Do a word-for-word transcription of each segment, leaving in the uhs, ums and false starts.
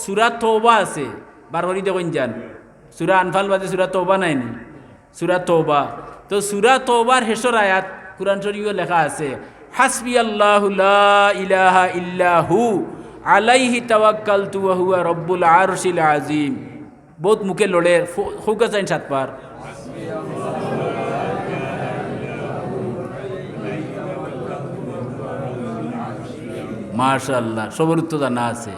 সূরা তওবা আছে, বার করি দেখইন যান। সূরা আনফাল বাদে সূরা তওবা নায়নি? সূরা তওবা। তো সূরা তওবার হেশর আয়াত কুরআন শরীফো লেখা আছে, "হাসবি আল্লাহু লা ইলাহা ইল্লা হু, আলাইহি তাওয়াক্কালতু ওয়া হুয়া রব্বুল আরশিল আযীম।" বউত মুখে লড়ের, ফো-, কউক্কা চাইন সাতবার। মাশাআল্লাহ, সবর উত্তর জানা আছে।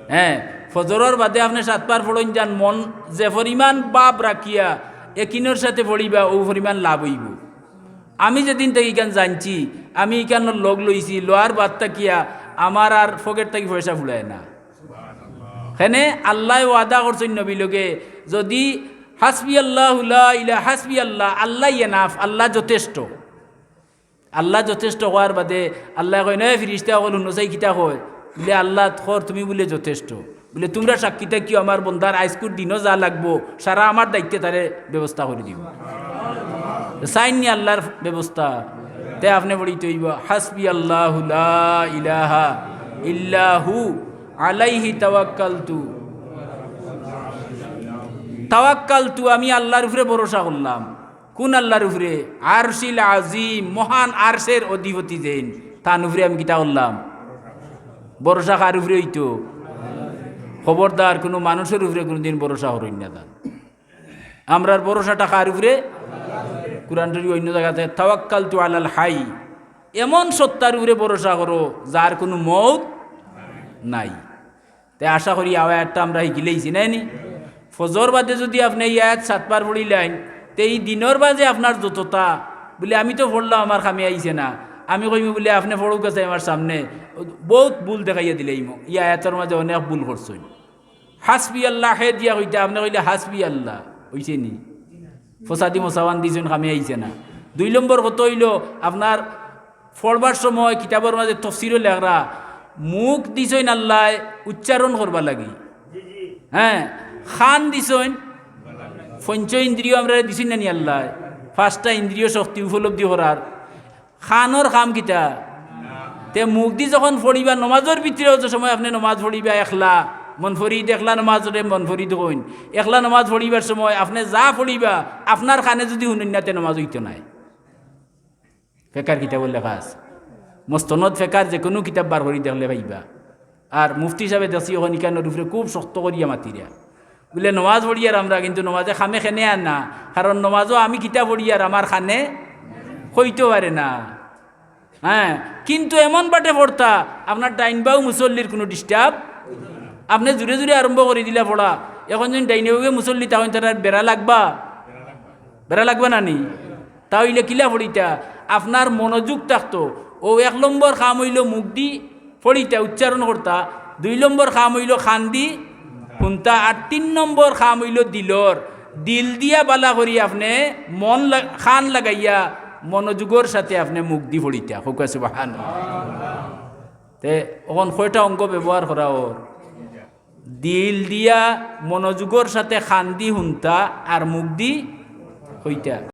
হ্যাঁ, ফজরর বাদে আপনে সাতবার পড়ইন যান, মন যে পরিমাণ ভাব রাখিয়া একিনর সাথে পড়িবা, অউ পরিমাণ লাভ অইবো। আমি যেদিন থাকি ইখান জানছি, আমি ইখানর লগ লইছি, লওয়ার বাদ থাকিয়া আমার আর পকেট থাকি পয়সা ফুরায় না। কেনে আল্লায় ওয়াদা করছইন নবীর লগে, যদি হাসবি আল্লাহু লা ইলাহা, হাসবি আল্লাহ, আল্লাহ enough, আল্লাহ যথেষ্ট। আল্লাহ যথেষ্ট কওয়ার বাদে আল্লায় কইন, "এ ফিরিস্তা অকল, হুনো চাই কিতা কয়?" বুলে, "আল্লাহ কর, তুমি বুলে যথেষ্ট।" বুলে, "তুমরা সাক্ষী থাকিও, আমার বন্দার আইজকুর দিনো যা লাগবো, সারা আমার দায়িত্বে তারে ব্যবস্থা করি দিমু।" চাইননি আল্লাহর ব্যবস্থা? তে আপনে পড়িতে অইবো, "হাসবি আল্লাহু লা ইলাহা ইল্লা হু, আলাইহি তাওয়াক্কালতু।" তাওয়াক্কালতু, আমি আল্লাহর উপরে ভরসা করলাম। কুন আল্লাহর উপরে? আরশিল আজিম, মহান আরশের অধিপতি যেইন, তান উপরে আমি কিতা করলাম? ভরসা কার উপরে অইতো? খবরদার, কুনু মানুষর উপরে কুনুদিন ভরসা করইন না যান। আমরার ভরসাটা কার উপরে? কুরআন শরীফ অইন্য জাগাত, "তাওয়াক্কালতু আলাল হাই", এমন সত্তার উপরে ভরসা করো যার কুনু মউত নাই। তে আশা করি আও আয়াতটা আমরা হিকিলাইছি, নায়নি? ফজর বাদে যুদি আপনে ই আয়াত সাতবার পড়িলাইন, তে ই দিনর বাজে আপনার যততা, বুলে, "আমি তো পড়লাম, আমার কামে আইছে না।" আমি কইমু বুলে, "আপনে পড়উক্কা চাই আমার সামনে, বউত ভুল দেখাইয়া দিলাইমু, ই আয়াতর মাজে অনেক ভুল করছইন।" হাসবি আল্লাহ হে দিয়া কইতা, আপনে কইলে হাসবি আল্লাহ, অইছে নি? ফসাদি মোসাওয়ান দিছইন, কামে আইছে না। দুই নম্বর কথা অইলো, আপনার পড়বার সময় কিতাবর মাজে তফসিরো লেখরা, মুখ দিছইন আল্লায় উচ্চারণ করবার লাগি, হ্যাঁ, কান দিছইন, পঞ্চ ইন্দ্রিয় আমরারে দিছইন না নি আল্লায়, পাঁচটা ইন্দ্রিয় শক্তি উপলব্ধি করার। কানর কাম কিতা? তে মুখদি যখন পড়িবা, নমাজর ভিতরে অত সময় আপনে নমাজ পড়িবা একলা, মনফরিদ, একলা নমাজরে মনফরিদ কইন। একলা নমাজ পড়িবার সময় আপনে যা পড়িবা, আপনার কানে যুদি হুনইন না, তে নমাজ অইতো নায়। ফেকার কিতাবো লেখা আছে। মস্তনদ ফেকার যেকুনু কিতাব বার করি দেখলে পাইবা। আর মুফতি সাবে দেখছি অখন ইখানর উপরে খুব শক্ত করিয়া মাতিরা। বুলে, "নমাজ পড়িয়ার আমরা, কিন্তু নমাজে কামে কেনে আর না, কারণ নমাজো আমি কিতা পড়িয়ার আমার কানে কইতো পারে না।" হ্যাঁ, কিন্তু এমন বাটে পড়তা, আপনার ডাইন বাউ মুসল্লির কুনু disturb, আপনে জুরে জুরে আরম্ভ করি দিলা পড়া। অখন যুদি ডাইনে বাউয়ে মুসল্লি তা অইন, তারার বেড়া লাগবা, বেড়া লাগবা না নি? তা অইলে কিলা পড়িতা? আপনার মনোযোগ থাকতো। অউ এক নম্বর কাম অইলো মুখদি পড়িতা, উচ্চারণ করতা। দুই নম্বর কাম অইলো কানদি হুনতা। আর তিন নম্বর কাম অইলো দিলর। দিল দিয়া বালা করি আপনে মন লা-, কান লাগাইয়া মনোযোগর সাথে আপনে মুখদি পড়িতা। কউক্কা সুবহানাল্লাহ। তে অখন কয়টা অঙ্গ ব্যবহার করা অর? দিল দিয়া মনোযোগর সাথে কানদি হুনতা আর মুখদি কইতা।